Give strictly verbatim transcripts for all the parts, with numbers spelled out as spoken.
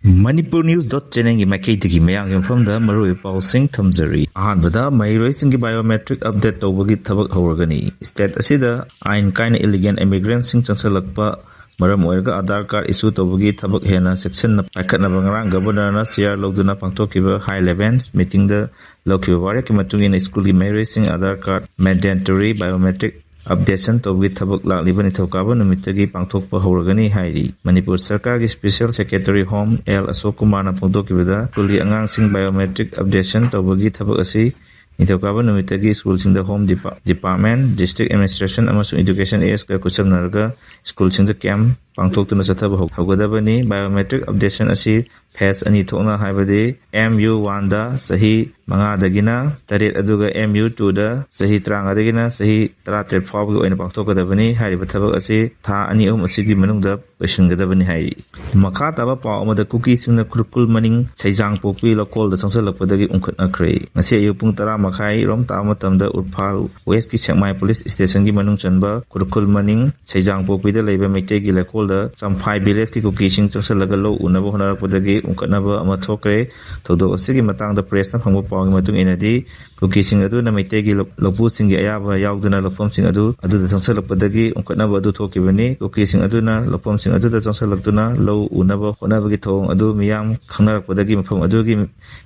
Manipur News dot channelꯒꯤ ꯃꯥꯏꯀꯩꯗꯒꯤ ꯃꯌꯥꯝꯒꯤ ꯃꯐꯝꯗ ꯃꯔꯨꯑꯣꯏꯕ ꯄꯥꯎꯁꯤꯡ ꯊꯝꯖꯔꯤ꯫ ꯑꯍꯥꯟꯕꯗ, ꯃꯍꯩꯔꯣꯏꯁꯤꯡꯒꯤ biometric update ꯇꯧꯕꯒꯤ ꯊꯕꯛ ꯍꯧꯔꯒꯅꯤ꯫ State ꯑꯁꯤꯗ ꯑꯥꯏꯟ ꯀꯥꯏꯅ illegal immigrantꯁꯤꯡ ꯆꯪꯁꯤꯜꯂꯛꯄ ꯃꯔꯝ ꯑꯣꯏꯔꯒ Aadhaar card issue ꯇꯧꯕꯒꯤ ꯊꯕꯛ ꯍꯦꯟꯅ ꯆꯦꯛꯁꯤꯟꯅ ꯄꯥꯏꯈꯠꯅꯕ ꯉꯔꯥꯡ Governorꯅ chair ꯂꯧꯗꯨꯅ ꯄꯥꯡꯊꯣꯛꯈꯤꯕ high level meetingꯗ ꯂꯧꯈꯤꯕ ꯋꯥꯔꯦꯞꯀꯤ ꯃꯇꯨꯡ ꯏꯟꯅ ꯁ꯭ꯀꯨꯜꯒꯤ ꯃꯍꯩꯔꯣꯏꯁꯤꯡ Aadhaar card mandatory biometric updation ꯇꯧꯕꯒꯤ ꯊꯕꯛ ꯂꯥꯛꯂꯤꯕ ꯅꯤꯡꯊꯧꯀꯥꯕ ꯅꯨꯃꯤꯠꯇꯒꯤ ꯄꯥꯡꯊꯣꯛꯄ ꯍꯧꯔꯒꯅꯤ ꯍꯥꯏꯔꯤ꯫ ꯃꯅꯤꯄꯨꯔ ꯁꯔꯀꯥꯔꯒꯤ Special Secretary Home ꯑꯦꯜ ꯑꯁꯣꯛ ꯀꯨꯃꯥꯔꯅ ꯐꯣꯡꯗꯣꯛꯈꯤꯕꯗ, ꯁ꯭ꯀꯨꯜꯒꯤ ꯑꯉꯥꯡꯁꯤꯡ biometric updation ꯇꯧꯕꯒꯤ ꯊꯕꯛ ꯑꯁꯤ ꯅꯤꯡꯊꯧꯀꯥꯕ ꯅꯨꯃꯤꯠꯇꯒꯤ ꯁ꯭ꯀꯨꯜꯁꯤꯡꯗ Home Depa-, Department, District Administration ꯑꯃꯁꯨꯡ Education Aidꯀ ꯈꯨꯠꯁꯝꯅꯔꯒ ꯁ꯭ꯀꯨꯜꯁꯤꯡꯗ camp ꯄꯥꯡꯊꯣꯛꯇꯨꯅ ꯆꯠꯊꯕ ꯍꯧ-, ꯍꯧꯒꯗꯕꯅꯤ꯫ Biometric updation ꯑꯁꯤ phase ꯑꯅꯤ ꯊꯣꯛꯅ, ꯍꯥꯏꯕꯗꯤ M U oneꯗ ꯆꯍꯤ ꯃꯉꯥꯗꯒꯤꯅ ꯇꯔꯦꯠ, ꯑꯗꯨꯒ M U twoꯗ ꯆꯍꯤ ꯇꯔꯥꯃꯉꯥꯗꯒꯤꯅ ꯆꯍꯤ ꯇꯔꯥꯇꯔꯦꯠ ꯐꯥꯎꯕꯒꯤ ꯑꯣꯏꯅ ꯄꯥꯡꯊꯣꯛꯀꯗꯕꯅꯤ꯫ ꯍꯥꯏꯔꯤꯕ ꯊꯕꯛ ꯑꯁꯤ ꯊꯥ ꯑꯅꯤ ꯑꯍꯨꯝ ꯑꯁꯤꯒꯤ ꯃꯅꯨꯡꯗ ꯂꯣꯏꯁꯤꯟꯒꯗꯕꯅꯤ ꯍꯥꯏꯔꯤ꯫ ꯃꯈꯥ ꯇꯥꯕ ꯄꯥꯎ ꯑꯃꯗ, ꯀꯨꯀꯤꯁꯤꯡꯅ ꯈꯨꯔꯈꯨꯜ ꯃꯅꯤꯡ ꯁꯩꯖꯥꯡꯄꯣꯛꯄꯤ ꯂꯧꯀꯣꯜꯗ ꯆꯪꯁꯤꯜꯂꯛꯄꯗꯒꯤ ꯎꯪꯈꯠꯅꯈ꯭ꯔꯦ꯫ ꯉꯁꯤ ꯑꯌꯨꯛ ꯄꯨꯡ ꯇꯔꯥ ꯃꯈꯥꯏ ꯔꯣꯝ ꯇꯥꯕ ꯃꯇꯝꯗ ꯎꯔꯐꯥꯜ Westꯀꯤ ꯁꯦꯛꯃꯥꯏ Police Stationꯒꯤ ꯃꯅꯨꯡ ꯆꯟꯕ ꯈꯨꯔꯈꯨꯜ ꯃꯅꯤꯡ ꯁꯩꯖꯥꯡꯄꯣꯛꯄꯤꯗ ꯂꯩꯕ ꯃꯩꯇꯩꯒꯤ ꯂꯩꯀꯣꯜꯗ ꯆꯝꯐꯥꯏ villageꯀꯤ ꯀꯨꯀꯤꯁꯤꯡ ꯆꯪꯁꯤꯜꯂꯒ ꯂꯧ ꯎꯅꯕ ꯍꯣꯠꯅꯔꯛꯄꯗꯒꯤ ꯎꯪꯈꯠꯅꯕ ꯑꯃ ꯊꯣꯛꯈ꯭ꯔꯦ꯫ ꯊꯧꯗꯣꯛ ꯑꯁꯤꯒꯤ ꯃꯇꯥꯡꯗ pressꯅ ꯐꯪꯕ ꯄꯥꯎꯒꯤ ꯃꯇꯨꯡ ꯏꯟꯅꯗꯤ, ꯀꯨꯀꯤꯁꯤꯡ ꯑꯗꯨꯅ ꯃꯩꯇꯩꯒꯤ ꯂꯧ-, ꯂꯧꯄꯨꯁꯤꯡꯒꯤ ꯑꯌꯥꯕ ꯌꯥꯎꯗꯅ ꯂꯧꯐꯝꯁꯤꯡ ꯑꯗꯨ, ꯑꯗꯨꯗ ꯆꯪꯁꯤꯜꯂꯛꯄꯗꯒꯤ ꯎꯪꯈꯠꯅꯕ ꯑꯗꯨ ꯊꯣꯛꯈꯤꯕꯅꯤ꯫ ꯀꯨꯀꯤꯁꯤꯡ ꯑꯗꯨꯅ ꯂꯧꯐꯝꯁꯤꯡ ꯑꯗꯨꯗ ꯆꯪꯁꯤꯜꯂꯛꯇꯨꯅ ꯂꯧ ꯎꯅꯕ ꯍꯣꯠꯅꯕꯒꯤ ꯊꯧꯑꯣꯡ ꯑꯗꯨ ꯃꯤꯌꯥꯝ ꯈꯪꯅꯔꯛꯄꯗꯒꯤ ꯃꯐꯝ ꯑꯗꯨꯒꯤ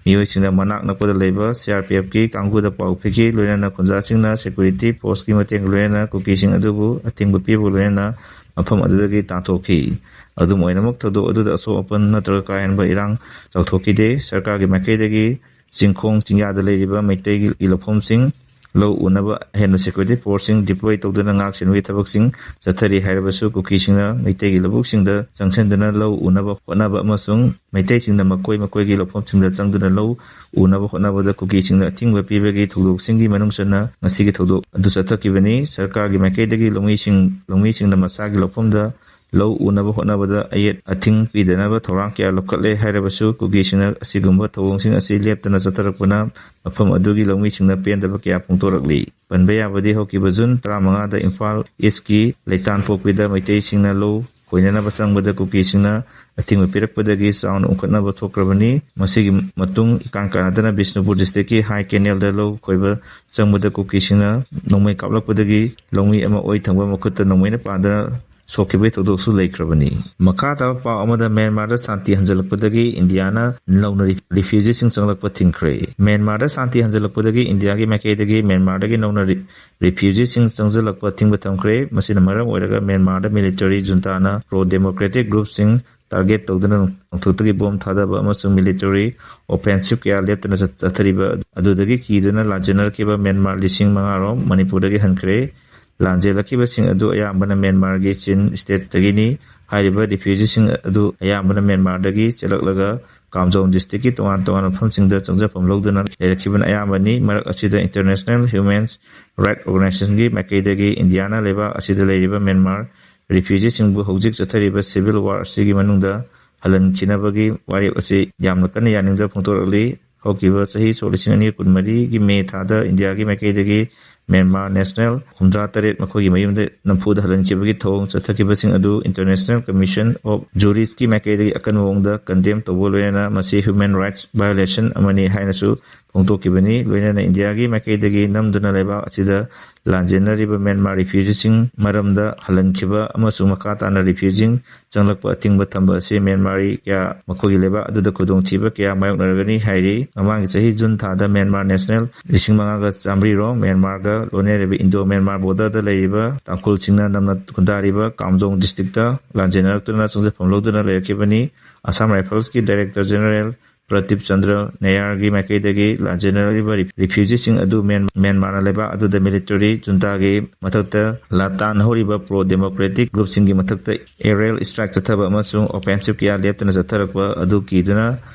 ꯃꯤꯑꯣꯏꯁꯤꯡꯅ ꯃꯅꯥꯛ ꯅꯛꯄꯗ ꯂꯩꯕ CRPFꯀꯤ ꯀꯥꯡꯕꯨꯗ ꯄꯥꯎ ꯄꯤꯈꯤ꯫ ꯂꯣꯏꯅꯅ ꯈꯨꯟꯖꯥꯁꯤꯡꯅ security forceꯀꯤ ꯃꯇꯦꯡ ꯂꯣꯏꯅꯅ ꯀꯨꯀꯤꯁꯤꯡ ꯑꯗꯨꯕꯨ ꯑꯊꯤꯡꯕ ꯄꯤꯕꯒ ꯂꯣꯏꯅꯅ ꯃꯐꯝ ꯑꯗꯨꯗꯒꯤ ꯇꯥꯟꯊꯣꯛꯈꯤ꯫ ꯑꯗꯨꯝ ꯑꯣꯏꯅꯃꯛ, ꯊꯧꯗꯣꯛ ꯑꯗꯨꯗ ꯑꯁꯣꯛ ꯑꯄꯟ ꯅꯠꯇ꯭ꯔꯒ ꯀꯥ ꯍꯦꯟꯕ ꯏꯔꯥꯡ ꯆꯥꯎꯊꯣꯛꯈꯤꯗꯦ꯫ ꯁꯔꯀꯥꯔꯒꯤ ꯃꯥꯏꯀꯩꯗꯒꯤ ꯆꯤꯡꯈꯣꯡ ꯆꯤꯡꯌꯥꯗ ꯂꯩꯔꯤꯕ ꯃꯩꯇꯩꯒꯤ ꯂꯧꯐꯝꯁꯤꯡ ꯂꯧ ꯎꯅꯕ ꯑꯍꯦꯟꯕ security forceꯁꯤꯡ deploy ꯇꯧꯗꯨꯅ ꯉꯥꯛ ꯁꯦꯟꯕꯒꯤ ꯊꯕꯛꯁꯤꯡ ꯆꯠꯊꯔꯤ ꯍꯥꯏꯔꯕꯁꯨ, ꯀꯨꯀꯤꯁꯤꯡꯅ ꯃꯩꯇꯩꯒꯤ ꯂꯧꯕꯨꯛꯁꯤꯡꯗ ꯆꯪꯁꯤꯟꯗꯨꯅ ꯂꯧ ꯎꯅꯕ ꯍꯣꯠꯅꯕ ꯑꯃꯁꯨꯡ ꯃꯩꯇꯩꯁꯤꯡꯅ ꯃꯈꯣꯏ ꯃꯈꯣꯏꯒꯤ ꯂꯧꯐꯝꯁꯤꯡꯗ ꯆꯪꯗꯨꯅ ꯂꯧ ꯎꯅꯕ ꯍꯣꯠꯅꯕꯗ ꯀꯨꯀꯤꯁꯤꯡꯅ ꯑꯊꯤꯡꯕ ꯄꯤꯕꯒꯤ ꯊꯧꯗꯣꯛꯁꯤꯡꯒꯤ ꯃꯅꯨꯡ ꯆꯟꯅ ꯉꯁꯤꯒꯤ ꯊꯧꯗꯣꯛ ꯑꯗꯨ ꯆꯠꯊꯈꯤꯕꯅꯤ꯫ ꯁꯔꯀꯥꯔꯒꯤ ꯃꯥꯏꯀꯩꯗꯒꯤ ꯂꯧꯃꯤꯁꯤꯡ, ꯂꯧꯃꯤꯁꯤꯡꯅ ꯃꯁꯥꯒꯤ ꯂꯧꯐꯝꯗ ꯂꯧ ꯎꯅꯕ ꯍꯣꯠꯅꯕꯗ ꯑꯌꯦꯠ ꯑꯊꯤꯡ ꯄꯤꯗꯅꯕ ꯊꯧꯔꯥꯡ ꯀꯌꯥ ꯂꯧꯈꯠꯂꯦ ꯍꯥꯏꯔꯕꯁꯨ, ꯀꯨꯀꯤꯁꯤꯡꯅ ꯑꯁꯤꯒꯨꯝꯕ ꯊꯧꯑꯣꯡꯁꯤꯡ ꯑꯁꯤ ꯂꯦꯞꯇꯅ ꯆꯠꯊꯔꯛꯄꯅ ꯃꯐꯝ ꯑꯗꯨꯒꯤ ꯂꯧꯃꯤꯁꯤꯡꯅ ꯄꯦꯟꯗꯕ ꯀꯌꯥ ꯐꯣꯡꯗꯣꯔꯛꯂꯤ꯫ ꯄꯟꯕ ꯌꯥꯕꯗꯤ, ꯍꯧꯈꯤꯕ ꯖꯨꯟ ꯇꯔꯥꯃꯉꯥꯗ ꯏꯝꯐꯥꯜ ꯏꯁꯀꯤ ꯂꯩꯇꯥꯟꯄꯣꯛꯄꯤꯗ ꯃꯩꯇꯩꯁꯤꯡꯅ ꯂꯧ ꯈꯣꯏꯅꯅꯕ ꯆꯪꯕꯗ ꯀꯨꯀꯤꯁꯤꯡꯅ ꯑꯊꯤꯡꯕ ꯄꯤꯔꯛꯄꯗꯒꯤ ꯆꯥꯎꯅ ꯎꯪꯈꯠꯅꯕ ꯊꯣꯛꯈ꯭ꯔꯕꯅꯤ꯫ ꯃꯁꯤꯒꯤ ꯃꯇꯨꯡ ꯏꯀꯥꯟ ꯀꯥꯟꯅꯗꯅ ꯕꯤꯁꯅꯨꯄꯨꯔ district ꯀꯤ ꯍꯥꯏ ꯀꯦꯅꯦꯜꯗ ꯂꯧ ꯈꯣꯏꯕ ꯆꯪꯕꯗ ꯀꯨꯀꯤꯁꯤꯡꯅ ꯅꯣꯡꯃꯩ ꯀꯥꯞꯂꯛꯄꯗꯒꯤ ꯂꯧꯃꯤ ꯑꯃ ꯑꯣꯏ ꯊꯪꯕ ꯃꯈꯨꯠꯇ ꯅꯣꯡꯃꯩꯅ ꯄꯥꯟꯗꯨꯅ ꯁꯣꯛꯈꯤꯕꯒꯤ ꯊꯧꯗꯣꯛꯁꯨ ꯂꯩꯈ꯭ꯔꯕꯅꯤ꯫ ꯃꯈꯥ ꯇꯥꯕ ꯄꯥꯎ ꯑꯃꯗ, ꯃ꯭ꯌꯥꯟꯃꯥꯔꯗ ꯁꯥꯟꯇꯤ ꯍꯟꯖꯤꯜꯂꯛꯄꯗꯒꯤ ꯏꯟꯗꯤꯌꯥꯅ ꯅꯧꯅ ꯔꯤ-, ꯔꯤꯐ꯭ꯌꯨꯖꯤꯁꯤꯡ ꯆꯪꯂꯛꯄ ꯊꯤꯡꯈ꯭ꯔꯦ꯫ ꯃ꯭ꯌꯥꯟꯃꯥꯔꯗ ꯁꯥꯟꯇꯤ ꯍꯟꯖꯤꯜꯂꯛꯄꯗꯒꯤ ꯏꯟꯗꯤꯌꯥꯒꯤ ꯃꯥꯏꯀꯩꯗꯒꯤ ꯃ꯭ꯌꯥꯟꯃꯥꯔꯗꯒꯤ ꯅꯧꯅ ꯔꯤ-, ꯔꯤꯐ꯭ꯌꯨꯖꯤꯁꯤꯡ ꯆꯪꯁꯤꯜꯂꯛꯄ ꯊꯤꯡꯕ ꯊꯝꯈ꯭ꯔꯦ꯫ ꯃꯁꯤꯅ ꯃꯔꯝ ꯑꯣꯏꯔꯒ ꯃ꯭ꯌꯥꯟꯃꯥꯔꯗ ꯃꯤꯂꯤꯇꯔꯤ ꯖꯨꯟꯇꯥꯅ ꯄ꯭ꯔꯣ ꯗꯦꯃꯣꯀ꯭ꯔꯦꯇꯤꯛ ꯒ꯭ꯔꯨꯞꯁꯤꯡ ꯇꯥꯔꯒꯦꯠ ꯇꯧꯗꯨꯅ ꯅꯣꯡꯊꯛꯇꯒꯤ ꯕꯣꯝ ꯊꯥꯗꯕ ꯑꯃꯁꯨꯡ ꯃꯤꯂꯤꯇꯔꯤ ꯑꯣꯐꯦꯟꯁꯤꯞ ꯀꯌꯥ ꯂꯦꯞꯇꯅ ꯆꯠ-, ꯆꯠꯊꯔꯤꯕ ꯑꯗꯨꯗꯒꯤ ꯀꯤꯗꯨꯅ ꯂꯥꯟꯖꯦꯟꯅꯔꯛꯈꯤꯕ ꯃ꯭ꯌꯥꯟꯃꯥꯔ ꯂꯤꯁꯤꯡ ꯃꯉꯥ ꯔꯣꯝ ꯃꯅꯤꯄꯨꯔꯗꯒꯤ ꯍꯟꯈ꯭ꯔꯦ꯫ ꯂꯥꯟꯖꯦꯜꯂꯛꯈꯤꯕꯁꯤꯡ ꯑꯗꯨ ꯑꯌꯥꯝꯕꯅ ꯃ꯭ꯌꯥꯟꯃꯥꯔꯒꯤ ꯆꯤꯟ ꯁ꯭ꯇꯦꯠꯇꯒꯤꯅꯤ꯫ ꯍꯥꯏꯔꯤꯕ ꯔꯤꯐ꯭ꯌꯨꯖꯤꯁꯤꯡ ꯑꯗꯨ ꯑꯌꯥꯝꯕꯅ ꯃ꯭ꯌꯥꯟꯃꯥꯔꯗꯒꯤ ꯆꯦꯜꯂꯛꯂꯒ ꯀꯥꯝꯖꯣꯡ ꯗꯤꯁꯇ꯭ꯔꯤꯛꯀꯤ ꯇꯣꯉꯥꯟ ꯇꯣꯉꯥꯟꯕ ꯃꯐꯝꯁꯤꯡꯗ ꯆꯪꯖꯐꯝ ꯂꯧꯗꯨꯅ ꯂꯩꯔꯛꯈꯤꯕꯅ ꯑꯌꯥꯝꯕꯅꯤ꯫ ꯃꯔꯛ ꯑꯁꯤꯗ ꯏꯟꯇꯔꯅꯦꯁꯅꯦꯜ ꯍ꯭ꯌꯨꯃꯦꯟ ꯔꯥꯏꯠ ꯑꯣꯔꯒꯅꯥꯏꯖꯦꯁꯟꯒꯤ ꯃꯥꯏꯀꯩꯗꯒꯤ ꯏꯟꯗꯤꯌꯥꯅ ꯂꯩꯕꯥꯛ ꯑꯁꯤꯗ ꯂꯩꯔꯤꯕ ꯃ꯭ꯌꯥꯟꯃꯥꯔ ꯔꯤꯐ꯭ꯌꯨꯖꯤꯁꯤꯡꯕꯨ ꯍꯧꯖꯤꯛ ꯆꯠꯊꯔꯤꯕ ꯁꯤꯚꯤꯜ ꯋꯥꯔ ꯑꯁꯤꯒꯤ ꯃꯅꯨꯡꯗ ꯍꯜꯍꯟꯈꯤꯅꯕꯒꯤ ꯋꯥꯔꯦꯞ ꯑꯁꯤ ꯌꯥꯝꯅ ꯀꯟꯅ ꯌꯥꯅꯤꯡꯗꯕ ꯐꯣꯡꯗꯣꯔꯛꯂꯤ꯫ ꯍꯧꯈꯤꯕ ꯆꯍꯤ ꯁꯣꯛ ꯂꯤꯁꯤꯡ ꯑꯅꯤ ꯀꯨꯟꯃꯔꯤꯒꯤ ꯃꯦ ꯊꯥꯗ ꯏꯟꯗꯤꯌꯥꯒꯤ ꯃꯥꯏꯀꯩꯗꯒꯤ ꯃ꯭ꯌꯥꯟꯃꯥꯔ ꯅꯦꯁꯅꯦꯜ ꯍꯨꯝꯗ꯭ꯔꯥ ꯇꯔꯦꯠ ꯃꯈꯣꯏꯒꯤ ꯃꯌꯨꯝꯗ ꯅꯝꯐꯨꯗ ꯍꯜꯍꯟꯈꯤꯕꯒꯤ ꯊꯧꯑꯣꯡ ꯆꯠꯊꯈꯤꯕꯁꯤꯡ ꯑꯗꯨ ꯏꯟꯇꯔꯅꯦꯁꯅꯦꯜ ꯀꯃꯤꯁꯟ ꯑꯣꯐ ꯖꯨꯔꯤꯁꯀꯤ ꯃꯥꯏꯀꯩꯗꯒꯤ ꯑꯀꯟꯕ ꯃꯑꯣꯡꯗ ꯀꯟꯗꯦꯝ ꯇꯧꯕ ꯂꯣꯏꯅꯅ ꯃꯁꯤ ꯍ꯭ꯌꯨꯃꯦꯟ ꯔꯥꯏꯠꯁ ꯚꯥꯏꯑꯣꯂꯦꯁꯟ ꯑꯃꯅꯤ ꯍꯥꯏꯅꯁꯨ ꯐꯣꯡꯗꯣꯛꯈꯤꯕꯅꯤ꯫ ꯂꯣꯏꯅꯅ ꯏꯟꯗꯤꯌꯥꯒꯤ ꯃꯥꯏꯀꯩꯗꯒꯤ ꯅꯝꯗꯨꯅ ꯂꯩꯕꯥꯛ ꯑꯁꯤꯗ ꯂꯥꯟꯖꯦꯟꯅꯔꯤꯕ ꯃ꯭ꯌꯥꯟꯃꯥꯔ ꯔꯤꯐ꯭ꯌꯨꯖꯤꯁꯤꯡ ꯃꯔꯝꯗ ꯍꯜꯍꯟꯈꯤꯕ ꯑꯃꯁꯨꯡ ꯃꯈꯥ ꯇꯥꯅ ꯔꯤꯐ꯭ꯌꯨꯖꯤꯡ ꯆꯪꯂꯛꯄ ꯑꯊꯤꯡꯕ ꯊꯝꯕ ꯑꯁꯤ ꯃ꯭ꯌꯥꯟꯃꯥꯔꯤ ꯀꯌꯥ ꯃꯈꯣꯏꯒꯤ ꯂꯩꯕꯥꯛ ꯑꯗꯨꯗ ꯈꯨꯗꯣꯡꯊꯤꯕ ꯀꯌꯥ ꯃꯥꯌꯣꯛꯅꯔꯒꯅꯤ ꯍꯥꯏꯔꯤ꯫ ꯃꯃꯥꯡꯒꯤ ꯆꯍꯤ ꯖꯨꯟ ꯊꯥꯗ ꯃ꯭ꯌꯥꯟꯃꯥꯔ ꯅꯦꯁꯅꯦꯜ ꯂꯤꯁꯤꯡ ꯃꯉꯥꯒ ꯆꯥꯃꯔꯤ ꯔꯣꯝ ꯃ꯭ꯌꯥꯟꯃꯥꯔꯒ ꯂꯣꯏꯅꯔꯤꯕ ꯏꯟꯗꯣ ꯃ꯭ꯌꯥꯟꯃꯥꯔ ꯕꯣꯔꯗꯔꯗ ꯂꯩꯔꯤꯕ ꯇꯥꯡꯈꯨꯜꯁꯤꯡꯅ ꯅꯝꯅ ꯈꯨꯟꯗꯥꯔꯤꯕ ꯀꯥꯝꯖꯣꯡ ꯗꯤꯁꯇ꯭ꯔꯤꯛꯇ ꯂꯥꯟꯖꯦꯟꯅꯔꯛꯇꯨꯅ ꯆꯪꯖꯐꯝ ꯂꯧꯗꯨꯅ ꯂꯩꯔꯛꯈꯤꯕꯅꯤ꯫ ꯑꯁꯥꯝ ꯔꯥꯏꯐꯜꯁꯀꯤ ꯗꯥꯏꯔꯦꯛꯇꯔ ꯖꯦꯅꯔꯦꯜ ꯄ꯭ꯔꯗꯤꯞ ꯆꯟꯗ꯭ꯔ ꯅꯌꯥꯔꯒꯤ ꯃꯥꯏꯀꯩꯗꯒꯤ ꯂꯥꯟꯖꯦꯟꯅꯔꯤꯕ ꯔꯤ-, ꯔꯤꯐ꯭ꯌꯨꯖꯤꯁꯤꯡ ꯑꯗꯨ ꯃ꯭ꯌꯥꯟ-, ꯃ꯭ꯌꯥꯟꯃꯥꯔꯅ ꯂꯩꯕꯥꯛ ꯑꯗꯨꯗ ꯃꯤꯂꯤꯇꯔꯤ ꯖꯨꯟꯇꯥꯒꯤ ꯃꯊꯛꯇ ꯂꯥꯟꯇꯥꯟꯅꯍꯧꯔꯤꯕ ꯄ꯭ꯔꯣ ꯗꯦꯃꯣꯀ꯭ꯔꯦꯇꯤꯛ ꯒ꯭ꯔꯨꯞꯁꯤꯡꯒꯤ ꯃꯊꯛꯇ ꯑꯦꯔꯤꯌꯦꯜ ꯁ꯭ꯇ꯭ꯔꯥꯏꯛ ꯆꯠꯊꯕ ꯑꯃꯁꯨꯡ ꯑꯣꯐꯦꯟꯁꯤꯞ ꯀꯌꯥ ꯂꯦꯞꯇꯅ ꯆꯠꯊꯔꯛꯄ ꯑꯗꯨ ꯀꯤꯗꯨꯅ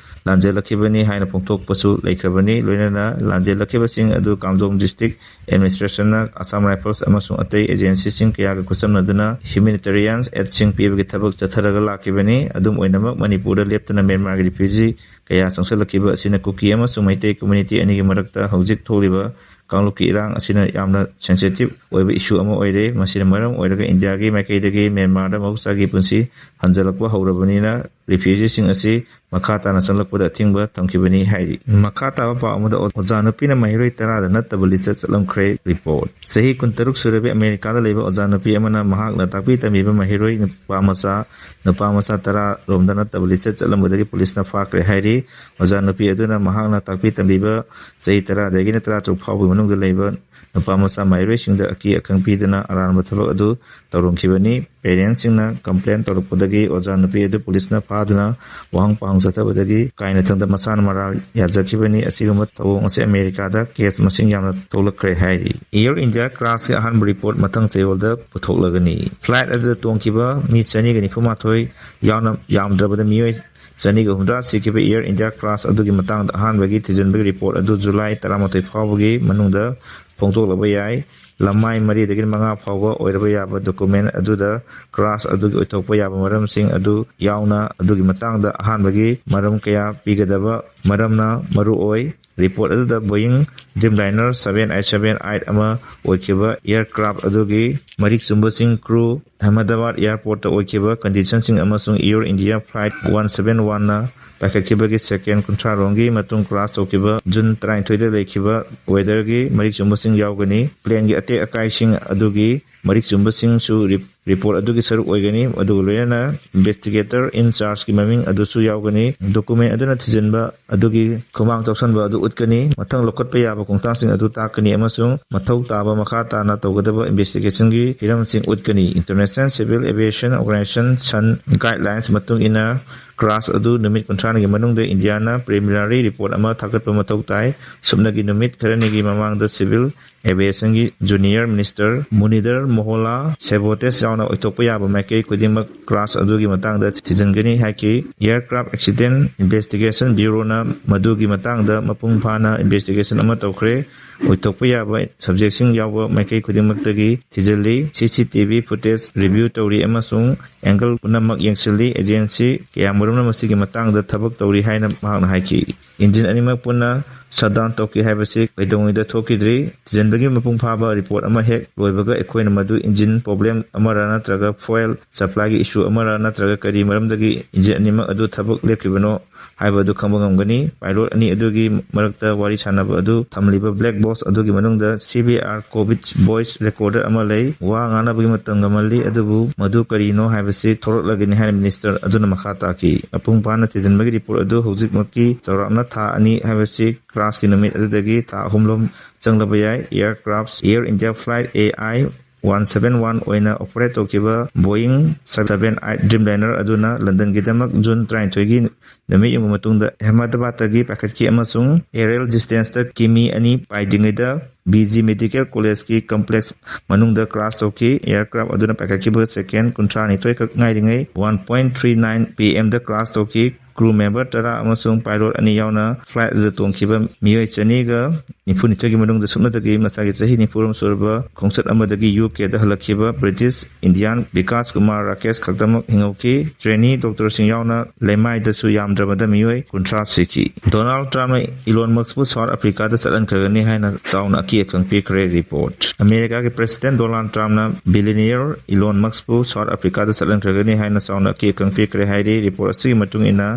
ꯂꯥꯟꯖꯦꯜꯂꯛꯈꯤꯕꯅꯤ ꯍꯥꯏꯅ ꯐꯣꯡꯗꯣꯛꯄꯁꯨ ꯂꯩꯈ꯭ꯔꯕꯅꯤ꯫ ꯂꯣꯏꯅꯅ ꯂꯥꯟꯖꯦꯜꯂꯛꯈꯤꯕꯁꯤꯡ ꯑꯗꯨ ꯀꯥꯝꯖꯣꯡ ꯗꯤꯁꯇ꯭ꯔꯤꯛ ꯑꯦꯗꯃꯤꯅꯤꯁꯇ꯭ꯔꯦꯁꯟꯅ ꯑꯁꯥꯝ ꯔꯥꯏꯐꯜꯁ ꯑꯃꯁꯨꯡ ꯑꯇꯩ ꯑꯦꯖꯦꯟꯁꯤꯁꯤꯡ ꯀꯌꯥꯒ ꯈꯨꯠꯁꯝꯅꯗꯨꯅ ꯍ꯭ꯌꯨꯃꯦꯅꯤꯇꯦꯔꯤꯌꯥꯟ ꯑꯦꯗꯁꯤꯡ ꯄꯤꯕꯒꯤ ꯊꯕꯛ ꯆꯠꯊꯔꯒ ꯂꯥꯛꯈꯤꯕꯅꯤ꯫ ꯑꯗꯨꯝ ꯑꯣꯏꯅꯃꯛ, ꯃꯅꯤꯄꯨꯔꯗ ꯂꯦꯞꯇꯅ ꯃ꯭ꯌꯥꯟꯃꯥꯔꯒꯤ ꯔꯤꯐ꯭ꯌꯨꯖꯤ ꯀꯌꯥ ꯆꯪꯁꯤꯜꯂꯛꯈꯤꯕ ꯑꯁꯤꯅ ꯀꯨꯀꯤ ꯑꯃꯁꯨꯡ ꯃꯩꯇꯩ ꯀꯝꯃ꯭ꯌꯨꯅꯤꯇꯤ ꯑꯅꯤꯒꯤ ꯃꯔꯛꯇ ꯍꯧꯖꯤꯛ ꯊꯣꯛꯂꯤꯕ ꯀꯥꯡꯂꯨꯞꯀꯤ ꯏꯔꯥꯡ ꯑꯁꯤꯅ ꯌꯥꯝꯅ sensitive ꯑꯣꯏꯕ issue ꯑꯃ ꯑꯣꯏꯔꯦ꯫ ꯃꯁꯤꯅ ꯃꯔꯝ ꯑꯣꯏꯔꯒ ꯏꯟꯗꯤꯌꯥꯒꯤ ꯃꯥꯏꯀꯩꯗꯒꯤ ꯃ꯭ꯌꯥꯟꯃꯥꯔꯗ ꯃꯍꯧꯁꯥꯒꯤ ꯄꯨꯟꯁꯤ ꯍꯟꯖꯤꯜꯂꯛꯄ ꯍꯧꯔꯕꯅꯤꯅ refugeeꯁꯤꯡ ꯑꯁꯤ ꯃꯈꯥ ꯇꯥꯅ ꯆꯪꯂꯛꯄꯗ ꯑꯊꯤꯡꯕ ꯊꯝꯈꯤꯕꯅꯤ ꯍꯥꯏꯔꯤ꯫ ꯃꯈꯥ ꯇꯥꯕ ꯄꯥꯎ ꯑꯃꯗ, ꯑꯣꯖꯥ ꯅꯨꯄꯤꯅ ꯃꯍꯩꯔꯣꯏ ꯇꯔꯥꯗ ꯅꯠꯇꯕ ꯂꯤꯆꯠ ꯆꯠꯂꯝꯈ꯭ꯔꯦ꯫ Report꯫ ꯆꯍꯤ ꯀꯨꯟꯇꯔꯨꯛ ꯁꯨꯔꯕꯤ ꯑꯃꯦꯔꯤꯀꯥꯗ ꯂꯩꯕ ꯑꯣꯖꯥ ꯅꯨꯄꯤ ꯑꯃꯅ ꯃꯍꯥꯛꯅ ꯇꯥꯛꯄꯤ ꯇꯝꯕꯤꯕ ꯃꯍꯩꯔꯣꯏ ꯅꯨꯄꯥ ꯃꯆꯥ, ꯅꯨꯄꯥ ꯃꯆꯥ ꯇꯔꯥ ꯔꯣꯝꯗ ꯅꯠꯇꯕ ꯂꯤꯆꯠ ꯆꯠꯂꯝꯕꯗꯒꯤ ꯄꯨꯂꯤꯁꯅ ꯐꯥꯈ꯭ꯔꯦ ꯍꯥꯏꯔꯤ꯫ ꯑꯣꯖꯥ ꯅꯨꯄꯤ ꯑꯗꯨꯅ ꯃꯍꯥꯛꯅ ꯇꯥꯛꯄꯤ ꯇꯝꯕꯤꯕ ꯆꯍꯤ ꯇꯔꯥꯗꯒꯤꯅ ꯇꯔꯥꯇꯔꯨꯛ ꯐꯥꯎꯕꯒꯤ ꯃꯅꯨꯡꯗ ꯂꯩꯕ ꯅꯨꯄꯥ ꯃꯆꯥ ꯃꯍꯩꯔꯣꯏꯁꯤꯡꯗ ꯑꯀꯤ ꯑꯈꯪ ꯄꯤꯗꯨꯅ ꯑꯔꯥꯟꯕ ꯊꯕꯛ ꯑꯗꯨ ꯇꯧꯔꯝꯈꯤꯕꯅꯤ꯫ Parentsꯁꯤꯡꯅ complain ꯇꯧꯔꯛꯄꯗꯒꯤ ꯑꯣꯖꯥ ꯅꯨꯄꯤ ꯑꯗꯨ ꯄꯨꯂꯤꯁꯅ ꯐꯥꯗꯨꯅ ꯋꯥꯍꯪ ꯄꯥꯎꯍꯪ ꯆꯠꯊꯕꯗꯒꯤ ꯀꯥꯏꯅꯊꯪꯗ ꯃꯁꯥꯅ ꯃꯔꯥꯜ ꯌꯥꯖꯈꯤꯕꯅꯤ꯫ ꯑꯁꯤꯒꯨꯝꯕ ꯊꯧꯑꯣꯡ ꯑꯁꯤ ꯑꯃꯦꯔꯤꯀꯥꯗ case ꯃꯁꯤꯡ ꯌꯥꯝꯅ ꯊꯣꯛꯂꯛꯈ꯭ꯔꯦ ꯍꯥꯏꯔꯤ꯫ Air India classꯀꯤ ꯑꯍꯥꯟꯕ report ꯃꯊꯪ ꯆꯌꯣꯜꯗ ꯄꯨꯊꯣꯛꯂꯒꯅꯤ꯫ Flight ꯑꯗꯨꯗ ꯇꯣꯡꯈꯤꯕ ꯃꯤ ꯆꯅꯤꯒ ꯅꯤꯐꯨ ꯃꯥꯊꯣꯏ ꯌꯥꯎꯅ ꯌꯥꯝꯗ꯭ꯔꯕꯗ ꯃꯤꯑꯣꯏ ꯆꯅꯤꯒ ꯍꯨꯝꯗ꯭ꯔꯥ ꯁꯤꯈꯤꯕ Air India class ꯑꯗꯨꯒꯤ ꯃꯇꯥꯡꯗ ꯑꯍꯥꯟꯕꯒꯤ ꯊꯤꯖꯤꯟꯕꯒꯤ report ꯑꯗꯨ July ꯇꯔꯥꯃꯥꯊꯣꯏ ꯐꯥꯎꯕꯒꯤ ꯃꯅꯨꯡꯗ ꯐꯣꯡꯗꯣꯛꯂꯕ ꯌꯥꯏ꯫ ꯂꯃꯥꯏ ꯃꯔꯤꯗꯒꯤ ꯃꯉꯥ ꯐꯥꯎꯕ ꯑꯣꯏꯔꯕ ꯌꯥꯕ document ꯑꯗꯨꯗ class ꯑꯗꯨꯒꯤ ꯑꯣꯏꯊꯣꯛꯄ ꯌꯥꯕ ꯃꯔꯝꯁꯤꯡ ꯑꯗꯨ ꯌꯥꯎꯅ ꯑꯗꯨꯒꯤ ꯃꯇꯥꯡꯗ ꯑꯍꯥꯟꯕꯒꯤ ꯃꯔꯝ ꯀꯌꯥ ꯄꯤꯒꯗꯕ ꯃꯔꯝꯅ ꯃꯔꯨ ꯑꯣꯏ꯫ Report ꯑꯗꯨꯗ Boeing Dreamliner seven eight seven eight ꯑꯃ ꯑꯣꯏꯈꯤꯕ aircraft ꯑꯗꯨꯒꯤ ꯃꯔꯤꯛ ꯆꯨꯝꯕꯁꯤꯡ, crew, ꯑꯍꯃꯗꯥꯕꯥꯗ airportꯇ ꯑꯣꯏꯈꯤꯕ conditionꯁꯤꯡ ꯑꯃꯁꯨꯡ Air India flight one seven oneꯅ ꯄꯥꯏꯈꯠꯈꯤꯕꯒꯤ second ꯀꯨꯟꯊ꯭ꯔꯥ ꯔꯣꯝꯒꯤ ꯃꯇꯨꯡ crash ꯇꯧꯈꯤꯕ June ꯇꯔꯥꯅꯤꯊꯣꯏꯗ ꯂꯩꯈꯤꯕ weatherꯒꯤ ꯃꯔꯤꯛ ꯆꯨꯝꯕꯁꯤꯡ ꯌꯥꯎꯒꯅꯤ꯫ Planeꯒꯤ ꯑꯇꯦꯛ ꯑꯀꯥꯏꯁꯤꯡ ꯑꯗꯨꯒꯤ ꯃꯔꯤꯛ ꯆꯨꯝꯕꯁꯤꯡꯁꯨ ꯔꯤ-, report ꯑꯗꯨꯒꯤ ꯁꯔꯨꯛ ꯑꯣꯏꯒꯅꯤ꯫ ꯑꯗꯨꯒ ꯂꯣꯏꯅꯅ investigator in chargeꯀꯤ ꯃꯃꯤꯡ ꯑꯗꯨꯁꯨ ꯌꯥꯎꯒꯅꯤ꯫ Document ꯑꯗꯨꯅ ꯊꯤꯖꯤꯟꯕ ꯑꯗꯨꯒꯤ ꯈꯨꯃꯥꯡ ꯆꯥꯎꯁꯟꯕ ꯑꯗꯨ ꯎꯠꯀꯅꯤ꯫ ꯃꯊꯪ ꯂꯧꯈꯠꯄ ꯌꯥꯕ ꯈꯣꯡꯊꯥꯡꯁꯤꯡ ꯑꯗꯨ ꯇꯥꯛꯀꯅꯤ ꯑꯃꯁꯨꯡ ꯃꯊꯧ ꯇꯥꯕ ꯃꯈꯥ ꯇꯥꯅ ꯇꯧꯒꯗꯕ investigationꯒꯤ ꯍꯤꯔꯝꯁꯤꯡ ꯎꯠꯀꯅꯤ꯫ International Civil Aviation Organization, sun, guidelines ꯃꯇꯨꯡ ꯏꯟꯅ crash ꯑꯗꯨ ꯅꯨꯃꯤꯠ ꯀꯨꯟꯊ꯭ꯔꯥꯅꯤꯒꯤ ꯃꯅꯨꯡꯗ ꯏꯟꯗꯤꯌꯥꯅ preliminary report ꯑꯃ ꯊꯥꯒꯠꯄ ꯃꯊꯧ ꯇꯥꯏ꯫ ꯁꯨꯞꯅꯒꯤ ꯅꯨꯃꯤꯠ ꯈꯔꯅꯤꯒꯤ ꯃꯃꯥꯡꯗ civil aviationꯒꯤ junior minister ꯃꯨꯅꯤꯟꯗꯔ ꯃꯣꯍꯣꯂꯥ sabotage ꯌꯥꯎꯅ ꯑꯣꯏꯊꯣꯛꯄ ꯌꯥꯕ ꯃꯥꯏꯀꯩ ꯈꯨꯗꯤꯡꯃꯛ crash ꯑꯗꯨꯒꯤ ꯃꯇꯥꯡꯗ ꯊꯤꯖꯤꯟꯒꯅꯤ ꯍꯥꯏꯈꯤ꯫ Aircraft accident Investigation Bureauꯅ ꯃꯗꯨꯒꯤ ꯃꯇꯥꯡꯗ ꯃꯄꯨꯡ ꯐꯥꯅ investigation ꯑꯃ ꯇꯧꯈ꯭ꯔꯦ꯫ ꯑꯣꯏꯊꯣꯛꯄ ꯌꯥꯕ subjectꯁꯤꯡ ꯌꯥꯎꯕ ꯃꯥꯏꯀꯩ ꯈꯨꯗꯤꯡꯃꯛꯇꯒꯤ ꯊꯤꯖꯤꯜꯂꯤ꯫ CCTV footage review ꯇꯧꯔꯤ ꯑꯃꯁꯨꯡ angle ꯄꯨꯝꯅꯃꯛ ꯌꯦꯡꯁꯤꯜꯂꯤ꯫ Agency ꯀꯌꯥꯃꯔꯨꯝꯅ ꯃꯁꯤꯒꯤ ꯃꯇꯥꯡꯗ ꯊꯕꯛ ꯇꯧꯔꯤ ꯍꯥꯏꯅ ꯃꯍꯥꯛꯅ ꯍꯥꯏꯈꯤ꯫ ꯏꯟꯖꯤꯟ ꯑꯅꯤꯃꯛ ꯄꯨꯟꯅ ꯁꯠ ꯗꯥꯎꯟ ꯇꯧꯈꯤ ꯍꯥꯏꯕꯁꯤ ꯀꯩꯗꯧꯉꯩꯗ ꯊꯣꯛꯈꯤꯗ꯭ꯔꯤ꯫ ꯊꯤꯖꯤꯟꯕꯒꯤ ꯃꯄꯨꯡ ꯐꯥꯕ ꯔꯤꯄꯣꯔꯠ ꯑꯃ ꯍꯦꯛ ꯂꯣꯏꯕꯒ ꯑꯩꯈꯣꯏꯅ ꯃꯗꯨ ꯏꯟꯖꯤꯟ ꯄ꯭ꯔꯣꯕ꯭ꯂꯦꯝ ꯑꯃꯔ ꯅꯠꯇ꯭ꯔꯒ ꯐ꯭ꯌꯨꯑꯦꯜ ꯁꯄ꯭ꯂꯥꯏꯒꯤ ꯏꯁꯨ ꯑꯃꯔ ꯅꯠꯇ꯭ꯔꯒ ꯀꯔꯤ ꯃꯔꯝꯗꯒꯤ ꯏꯟꯖꯤꯟ ꯑꯅꯤꯃꯛ ꯑꯗꯨ ꯊꯕꯛ ꯂꯦꯞꯈꯤꯕꯅꯣ ꯍꯥꯏꯕ ꯑꯗꯨ ꯈꯪꯕ ꯉꯝꯒꯅꯤ꯫ ꯄꯥꯏꯂꯣꯠ ꯑꯅꯤ ꯑꯗꯨꯒꯤ ꯃꯔꯛꯇ ꯋꯥꯔꯤ ꯁꯥꯟꯅꯕ ꯑꯗꯨ ꯊꯝꯂꯤꯕ ꯕ꯭ꯂꯦꯛ ꯕꯣꯛꯁ ꯑꯗꯨꯒꯤ ꯃꯅꯨꯡꯗ C B R Covid voice recorder ꯑꯃ ꯂꯩ꯫ ꯋꯥ ꯉꯥꯡꯅꯕꯒꯤ ꯃꯇꯝ ꯉꯝꯍꯜꯂꯤ, ꯑꯗꯨꯕꯨ ꯃꯗꯨ ꯀꯔꯤꯅꯣ ꯍꯥꯏꯕꯁꯤ ꯊꯣꯔꯛꯂꯒꯅꯤ ꯍꯥꯏꯅ ꯃꯤꯅꯤꯁꯇꯔ ꯑꯗꯨꯅ ꯃꯈꯥ ꯇꯥꯈꯤ꯫ ꯃꯄꯨꯡ ꯐꯥꯅ ꯊꯤꯖꯤꯟꯕꯒꯤ ꯔꯤꯄꯣꯔꯠ ꯑꯗꯨ ꯍꯧꯖꯤꯛꯃꯛꯀꯤ ꯆꯥꯎꯔꯥꯛꯅ ꯊꯥ ꯑꯅꯤ ꯍꯥꯏꯕꯁꯤ ꯀ꯭ꯔꯥꯁꯀꯤ ꯅꯨꯃꯤꯠ ꯑꯗꯨꯗꯒꯤ ꯊꯥ ꯑꯍꯨꯝꯂꯣꯝ ꯆꯪꯂꯕ ꯌꯥꯏ꯫ Aircraft air India flight A I one seven one ꯑꯣꯏꯅ ꯑꯣꯄꯔꯦꯠ ꯇꯧꯈꯤꯕ Boeing seven eight dreamliner ꯑꯗꯨꯅ ꯂꯟꯗꯟꯒꯤꯗꯃꯛ ꯖꯨꯟ ꯇꯔꯥꯅꯤꯊꯣꯏꯒꯤ ꯅꯨꯃꯤꯠ ꯌꯨꯡꯕ ꯃꯇꯨꯡꯗ ꯑꯍꯃꯗꯕꯥꯗꯇꯒꯤ ꯄꯥꯏꯈꯠꯈꯤ ꯑꯃꯁꯨꯡ ꯑꯦꯔꯦꯜ ꯗꯤꯁꯇꯦꯟꯁꯇ ꯀꯤꯃꯤ ꯑꯅꯤ ꯄꯥꯏꯗ꯭ꯔꯤꯉꯩꯗ ꯕꯤ ꯖꯤ ꯃꯦꯗꯤꯀꯦꯜ ꯀꯣꯂꯦꯖꯀꯤ ꯀꯝꯄ꯭ꯂꯦꯛꯁ ꯃꯅꯨꯡꯗ ꯀ꯭ꯔꯥꯁ ꯇꯧꯈꯤ꯫ ꯑꯦꯌꯔ ꯀ꯭ꯔꯥꯐ ꯑꯗꯨꯅ ꯄꯥꯏꯈꯠꯈꯤꯕ ꯁꯦꯀꯦꯟ ꯀꯨꯟꯊ꯭ꯔꯥ ꯅꯤꯊꯣꯏ ꯈꯛ ꯉꯥꯏꯔꯤꯉꯩ one point three nine P ꯑꯦꯝꯗ ꯀ꯭ꯔꯥꯁ ꯇꯧꯈꯤ꯫ ꯀ꯭ꯔꯨ ꯃꯦꯝꯕꯔ ꯇꯔꯥ ꯑꯃꯁꯨꯡ ꯄꯥꯏꯂꯣꯠ ꯑꯅꯤ ꯌꯥꯎꯅ ꯐ꯭ꯂꯥꯏꯠ ꯑꯗꯨꯗ ꯇꯣꯡꯈꯤꯕ ꯃꯤꯑꯣꯏ ꯆꯅꯤꯒ ꯅꯤꯐꯨ ꯅꯤꯊꯣꯏꯒꯤ ꯃꯅꯨꯡꯗ ꯁꯨꯞꯅꯇꯒꯤ ꯃꯁꯥꯒꯤ ꯆꯍꯤ ꯅꯤꯐꯨ ꯁꯨꯔꯕ ꯈꯣꯡꯆꯠ ꯑꯃꯗꯒꯤ ꯌꯨ ꯀꯦꯗ ꯍꯜꯂꯛꯈꯤꯕ ꯕ꯭ꯔꯤꯇꯤꯁ ꯏꯟꯗꯤꯌꯥꯟ ꯕꯤꯀꯥꯁ ꯀꯨꯃꯥꯔ ꯔꯥꯀꯦꯁ ꯈꯛꯇꯃꯛ ꯍꯤꯡꯍꯧꯈꯤ꯫ ꯇ꯭ꯔꯦꯅꯤ ꯗꯣꯛꯇꯔꯁꯤꯡ ꯌꯥꯎꯅ ꯂꯩꯃꯥꯏꯗꯁꯨ ꯌꯥꯝꯗ꯭ꯔꯕꯗ ꯃꯤꯑꯣꯏ ꯀꯨꯟꯊ꯭ꯔꯥ ꯁꯤꯈꯤ꯫ ꯗꯣꯅꯥꯜꯗ ꯇ꯭ꯔꯝꯞꯅ ꯏꯂꯣꯟ ꯃꯁꯛꯄꯨ ꯁꯥꯎꯠ ꯑꯐ꯭ꯔꯤꯀꯥꯗ ꯆꯠꯍꯟꯈ꯭ꯔꯒꯅꯤ ꯍꯥꯏꯅ ꯆꯥꯎꯅ ꯑꯀꯤ ꯑꯈꯪ ꯄꯤꯈ꯭ꯔꯦ꯫ ꯔꯤꯄꯣꯔꯠ꯫ ꯑꯃꯦꯔꯤꯀꯥꯒꯤ ꯄ꯭ꯔꯦꯁꯤꯗꯦꯟ ꯗꯣꯅꯥꯜꯗ ꯇ꯭ꯔꯝꯞꯅ ꯕꯤꯂꯤꯅꯤꯌꯔ ꯏꯂꯣꯟ ꯃꯁꯛꯄꯨ ꯁꯥꯎꯠ ꯑꯐ꯭ꯔꯤꯀꯥꯗ ꯆꯠꯍꯟꯈ꯭ꯔꯒꯅꯤ ꯍꯥꯏꯅ ꯆꯥꯎꯅ ꯑꯀꯤ ꯑꯈꯪ ꯄꯤꯈ꯭ꯔꯦ ꯍꯥꯏꯔꯤ꯫ ꯔꯤꯄꯣꯔꯠ ꯑꯁꯤꯒꯤ ꯃꯇꯨꯡ ꯏꯟꯅ,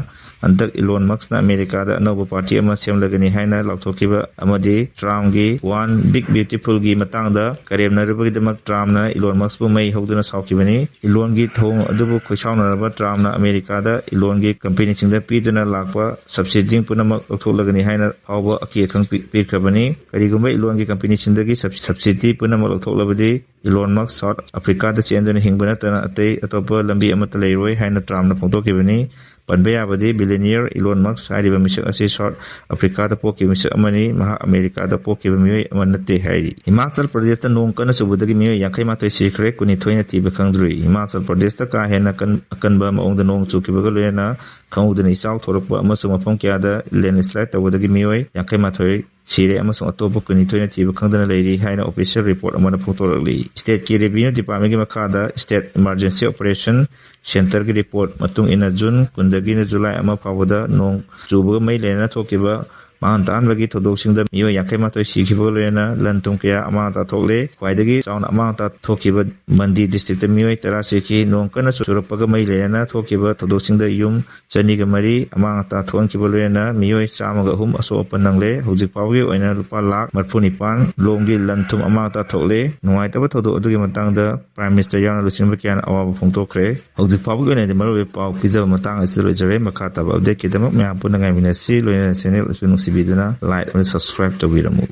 ꯍꯟꯗꯛ ꯏꯂꯣꯟ ꯃꯁꯛꯅ ꯑꯃꯦꯔꯤꯀꯥꯗ ꯑꯅꯧꯕ ꯄꯥꯔꯇꯤ ꯑꯃ ꯁꯦꯝꯂꯒꯅꯤ ꯍꯥꯏꯅ ꯂꯥꯎꯊꯣꯛꯈꯤꯕ ꯑꯃꯗꯤ ꯇ꯭ꯔꯝꯞꯀꯤ ꯋꯥꯟ ꯕꯤꯛ ꯕ꯭ꯌꯨꯇꯤꯐꯨꯜꯒꯤ ꯃꯇꯥꯡꯗ ꯀꯔꯦꯝꯅꯔꯨꯕꯒꯤꯗꯃꯛ ꯇ꯭ꯔꯝꯞꯅ ꯏꯂꯣꯟ ꯃꯁꯛꯄꯨ ꯃꯩ ꯍꯧꯗꯨꯅ ꯁꯥꯎꯈꯤꯕꯅꯤ꯫ ꯏꯂꯣꯟꯒꯤ ꯊꯧꯑꯣꯡ ꯑꯗꯨꯕꯨ ꯈꯣꯏꯁꯥꯎꯅꯔꯕ ꯇ꯭ꯔꯝꯞꯅ ꯑꯃꯦꯔꯤꯀꯥꯗ ꯏꯂꯣꯟꯒꯤ ꯀꯝꯄꯦꯅꯤꯁꯤꯡꯗ ꯄꯤꯗꯨꯅ ꯂꯥꯛꯄ ꯁꯕꯁꯤꯗꯤ ꯄꯨꯝꯅꯃꯛ ꯂꯧꯊꯣꯛꯂꯒꯅꯤ ꯍꯥꯏꯅ ꯐꯥꯎꯕ ꯑꯀꯤ ꯑꯈꯪ ꯄꯤ-, ꯄꯤꯈ꯭ꯔꯕꯅꯤ꯫ ꯀꯔꯤꯒꯨꯝꯕ ꯏꯂꯣꯟꯒꯤ ꯀꯝꯄꯦꯅꯤꯁꯤꯡꯗꯒꯤ ꯁꯕ-, ꯁꯕꯁꯤꯗꯤ ꯄꯨꯝꯅꯃꯛ ꯂꯧꯊꯣꯛꯂꯕꯗꯤ ꯏꯂꯣꯟ ꯃꯁꯛ ꯁꯥꯎꯠ ꯑꯐ꯭ꯔꯤꯀꯥꯗ ꯆꯦꯟꯗꯨꯅ ꯍꯤꯡꯕ ꯅꯠꯇꯅ ꯑꯇꯩ ꯑꯇꯣꯞꯄ ꯂꯝꯕꯤ ꯑꯃꯠꯇ ꯂꯩꯔꯣꯏ ꯍꯥꯏꯅ ꯇ꯭ꯔꯝꯞꯅ ꯐꯣꯡꯗꯣꯛꯈꯤꯕꯅꯤ꯫ ꯄꯟꯕ ꯌꯥꯕꯗꯤ, ꯕꯤꯂꯤꯅꯤꯌꯔ ꯏꯂꯣꯟ ꯃꯁꯛ ꯍꯥꯏꯔꯤꯕ ꯃꯤꯁꯛ ꯑꯁꯤ ꯁꯥꯎꯠ ꯑꯐ꯭ꯔꯤꯀꯥꯗ ꯄꯣꯛꯈꯤꯕ ꯃꯤꯁꯛ ꯑꯃꯅꯤ꯫ ꯃꯍꯥꯛ ꯑꯃꯦꯔꯤꯀꯥꯗ ꯄꯣꯛꯈꯤꯕ ꯃꯤꯑꯣꯏ ꯑꯃ ꯅꯠꯇꯦ ꯍꯥꯏꯔꯤ꯫ ꯍꯤꯃꯥꯆꯜ ꯄ꯭ꯔꯗꯦꯁꯇ ꯅꯣꯡ ꯀꯟꯅ ꯆꯨꯕꯗꯒꯤ ꯃꯤꯑꯣꯏ ꯌꯥꯡꯈꯩ ꯃꯥꯊꯣꯏ ꯁꯤꯈ꯭ꯔꯦ, ꯀꯨꯟꯅꯤꯊꯣꯏꯅ ꯊꯤꯕ ꯈꯪꯗ꯭ꯔꯤ꯫ ꯍꯤꯃꯥꯆꯜ ꯄ꯭ꯔꯗꯦꯁꯇ ꯀꯥ ꯍꯦꯟꯅ ꯀꯟ-, ꯑꯀꯟꯕ ꯃꯑꯣꯡꯗ ꯅꯣꯡ ꯆꯨꯈꯤꯕꯒ ꯂꯣꯏꯅꯅ ꯈꯪꯍꯧꯗꯅ ꯏꯆꯥꯎ ꯊꯣꯛꯂꯛꯄ ꯑꯃꯁꯨꯡ ꯃꯐꯝ ꯀꯌꯥꯗ ꯂꯦꯟꯁ꯭ꯂꯥꯏꯠ ꯇꯧꯕꯗꯒꯤ ꯃꯤꯑꯣꯏ ꯌꯥꯡꯈꯩ ꯃꯥꯊꯣꯏ ꯁꯤꯔꯦ ꯑꯃꯁꯨꯡ ꯑꯇꯣꯞꯄ ꯀꯨꯟꯅꯤꯊꯣꯏꯅ ꯊꯤꯕ ꯈꯪꯗꯅ ꯂꯩꯔꯤ ꯍꯥꯏꯅ ꯑꯣꯐꯤꯁꯤꯌꯦꯜ ꯔꯤꯄꯣꯔꯠ ꯑꯃꯅ ꯐꯣꯡꯗꯣꯔꯛꯂꯤ꯫ ꯁ꯭ꯇꯦꯠꯀꯤ ꯔꯦꯚꯤꯅ꯭ꯌꯨ ꯗꯤꯄꯥꯔꯠꯃꯦꯟꯒꯤ ꯃꯈꯥꯗ ꯁ꯭ꯇꯦꯠ ꯏꯃꯥꯔꯖꯦꯟꯁꯤ ꯑꯣꯄꯔꯦꯁꯟ ꯁꯦꯟꯇꯔꯒꯤ ꯔꯤꯄꯣꯔꯠ ꯃꯇꯨꯡ ꯏꯟꯅ ꯖꯨꯟ ꯀꯨꯟꯗꯒꯤꯅ ꯖꯨꯂꯥꯏ ꯑꯃ ꯐꯥꯎꯕꯗ ꯅꯣꯡ ꯆꯨꯕꯒ ꯃꯩ ꯂꯩꯅꯅ ꯊꯣꯛꯈꯤꯕ ꯃꯥꯡꯍꯟ ꯇꯥꯍꯟꯕꯒꯤ ꯊꯧꯗꯣꯛꯁꯤꯡꯗ ꯃꯤꯑꯣꯏ ꯌꯥꯡꯈꯩ ꯃꯥꯊꯣꯏ ꯁꯤꯈꯤꯕꯒ ꯂꯣꯏꯅꯅ ꯂꯟ ꯊꯨꯝ ꯀꯌꯥ ꯑꯃꯥꯡ ꯑꯇꯥ ꯊꯣꯛꯂꯦ꯫ ꯈ꯭ꯋꯥꯏꯗꯒꯤ ꯆꯥꯎꯅ ꯑꯃꯥꯡ ꯑꯇꯥ ꯊꯣꯛꯈꯤꯕ ꯃꯟꯗꯤ ꯗꯤꯁꯇ꯭ꯔꯤꯛꯇ ꯃꯤꯑꯣꯏ ꯇꯔꯥ ꯁꯤꯈꯤ꯫ ꯅꯣꯡ ꯀꯟꯅ ꯆꯨꯔꯛꯄꯒ ꯃꯩ ꯂꯩꯅꯅ ꯊꯣꯛꯈꯤꯕ ꯊꯧꯗꯣꯛꯁꯤꯡꯗ ꯌꯨꯝ ꯆꯅꯤꯒ ꯃꯔꯤ ꯑꯃꯥꯡ ꯑꯇꯥ ꯊꯣꯛꯍꯟꯈꯤꯕ ꯂꯣꯏꯅꯅ ꯃꯤꯑꯣꯏ ꯆꯥꯝꯃꯒ ꯑꯍꯨꯝ ꯑꯁꯣꯛ ꯑꯄꯟ ꯅꯪꯂꯦ꯫ ꯍꯧꯖꯤꯛ ꯐꯥꯎꯕꯒꯤ ꯑꯣꯏꯅ ꯂꯨꯄꯥ ꯂꯥꯈ ꯃꯔꯤꯐꯨ ꯅꯤꯄꯥꯟ ꯂꯣꯝꯒꯤ ꯂꯟ ꯊꯨꯝ ꯑꯃꯥꯡ ꯑꯇꯥ ꯊꯣꯛꯂꯦ꯫ ꯅꯨꯡꯉꯥꯏꯇꯕ ꯊꯧꯗꯣꯛ ꯑꯗꯨꯒꯤ ꯃꯇꯥꯡꯗ ꯄ꯭ꯔꯥꯏꯝ ꯃꯤꯅꯤꯁꯇꯔ ꯌꯥꯎꯅ ꯂꯨꯆꯤꯡꯕ ꯀꯌꯥꯅ ꯑꯋꯥꯕ ꯐꯣꯡꯗꯣꯛꯈ꯭ꯔꯦ꯫ ꯍꯧꯖꯤꯛ ꯐꯥꯎꯕꯒꯤ ꯑꯣꯏꯅꯗꯤ ꯃꯔꯨꯑꯣꯏꯕ ꯄꯥꯎ ꯄꯤꯖꯕ ꯃꯇꯥꯡ ꯑꯁꯤꯗ ꯂꯣꯏꯖꯔꯦ꯫ ꯃꯈꯥ ꯇꯥꯕ ꯑꯞꯗꯦꯠꯀꯤꯗꯃꯛ ꯃꯌꯥꯝ ꯄꯨꯟꯅ ꯉꯥꯏꯃꯤꯟꯅꯁꯤ꯫ ꯂꯣꯏꯅꯅ ꯆꯦꯅꯦꯜ ꯑꯁꯤꯕꯨ ꯅꯨꯡꯁꯤꯕꯤꯗꯨꯅ ꯂꯥꯏꯛ ꯑꯃꯗꯤ ꯁꯕꯁꯀ꯭ꯔꯥꯏꯕ ꯇꯧꯕꯤꯔꯝꯃꯨ꯫